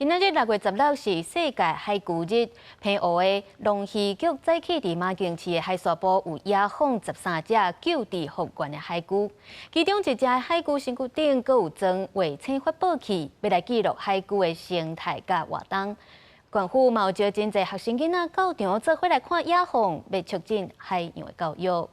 今仔日6月16是世界海龜日，澎湖的農漁局早起佇馬公市的海沙埔有野放13隻救治復原的海龜，其中一隻海龜身軀頂閣有裝衛星發報器，欲來記錄海龜的生態佮活動。縣府嘛有招真濟學生囡仔到場做伙來看野放，欲促進海洋的教育。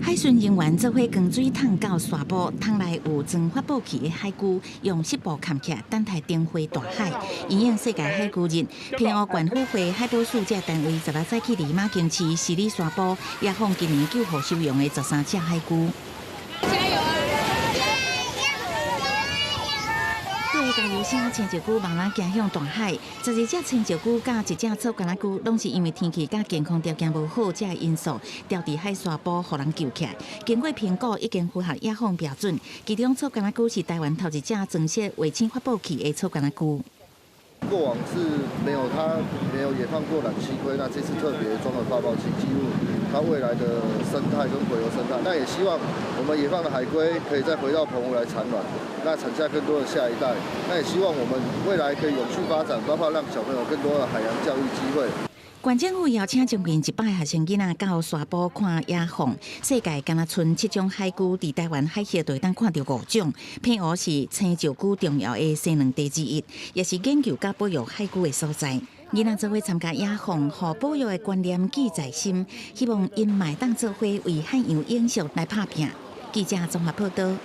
海巡人員做伙扛水桶到沙埔，桶內有裝發報器的海龜，用濕布崁起來，等待重回大海。因應世界海龜日，澎湖縣府會海保署這單位16早起佇馬公市十里沙埔，野放今年救護收容的13隻海龜。加油啊！對加油聲，青石龜慢慢行向大海。12隻青石龜佮一隻草干仔龜，攏是因為天氣佮健康條件無好，這個因素牢佇海沙埔，予人救起來。經過評估，已經符合野放標準。其中草干仔龜是台灣頭一隻裝設衛星發報器的草干仔龜。過往是沒有，它沒有野放過軟蠵龜，那這次特別裝了發報器，記錄它未來的生態跟洄游生態。那也希望我們野放的海龜可以再回到澎湖來產卵，那產下更多的下一代。那也希望我們未來可以永續發展，包括讓小朋友更多的海洋教育機會。縣政府邀請將近100個學生囡仔到沙埔看野放。世界敢若賰七種海龜，佇台灣海峽就會當看著五種。澎湖是青石龜重要的生卵地之一，也是研究佮保育海龜的所在。囡仔做伙參加野放，予保育的觀念記在心，希望𪜶嘛會當做伙為海洋永續來拍拚。記者綜合報道。